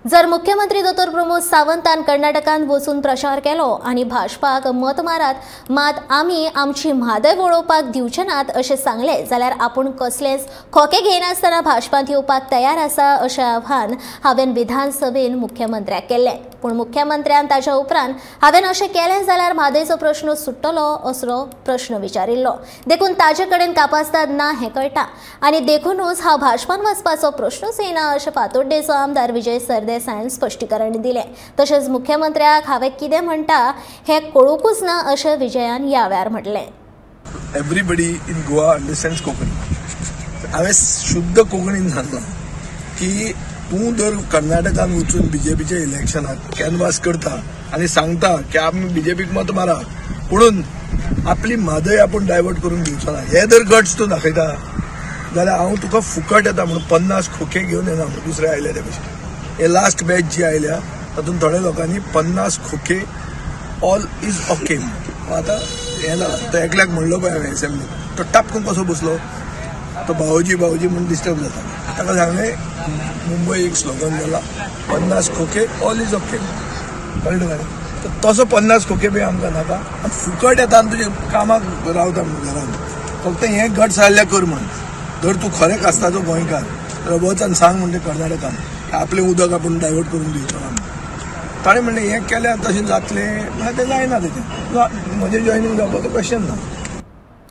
जर मुख्यमंत्री दोतोर प्रमोद सावंतान कर्नाटकांत वचून प्रचार केलो आनी भाजपाक मत मारात मात आमी आमची म्हादय वळोवपाक दिवचे नात अशें सांगलें जाल्यार आपूण कसलेच खोके घेयनासतना भाजपांत येवपाक तयार आसा अशें आव्हान हांवें विधानसभेन मुख्यमंत्र्याक केल्लें। पूण मुख्यमंत्र्यान ताच्या उपरांत हांवें अशें केलें जाल्यार म्हादयचो प्रश्न सुट्टलो असो प्रश्न विचारिल्लो। देखून ताजे कडेन कापास्ताद ना हें कळटा आनी देखूनच हांव भाजपान वचपाचो प्रश्नूच येना अशें फातोड्डेचो आमदार विजय सरदेसायान स्पश्टीकरण दिलें। तशेंच मुख्यमंत्र्याक हांवें कितें म्हणटा हें कळूंकूच ना अशें विजयान ह्या वेळार म्हटलें। Everybody in Goa understands Konkani. हांवें शुद्ध कोंकणीन सांगलां की तूं जर कर्नाटकान वचून बीजेपीच्या इलेक्शनाक कॅनवास करता आनी सांगता की आमी बीजेपीक मत मारा पुणून आपली म्हादय आपूण डायवर्ट करून दिवचो ना, हे जर गट्स तूं दाखयता जाल्यार हांव तुका फुकट येता म्हणून 50 खोके घेवन येना म्हणून दुसरे आयले ते भशेन। हे लास्ट बॅच जी आयल्या तातूंत थोड्या लोकांनी 50 खोके ऑल is okay. आतां हें जालां, तो एकल्याक म्हणलो पळय हांवें एसेंब्लीत, तो टापकून कसो बसलो, तो भावजी भावजी म्हूण डिस्टर्ब जाता। ताका सांगलें मुंबय एक स्लोगन जाला 50 खोके ऑल is okay, कळ्ळें तुका? तर तसो 50 खोके बी आमकां नाका, फुकट येता आनी तुजे कामाक रावता म्हणून घरान, फक्त हें गट्स आसल्यार कर म्हण। जर तूं खरें कास्ताचो गोंयकार जाल्यार वच आनी सांग म्हणटा कर्नाटकान आपलें उदक आपूण डायवर्ट करून दिवचो ना। ताणें म्हणलें हें केल्यार तशें जातलें, म्हणल्यार तें जायना तेजें, म्हजें जॉयनींग जावपाचो क्वेश्चन ना।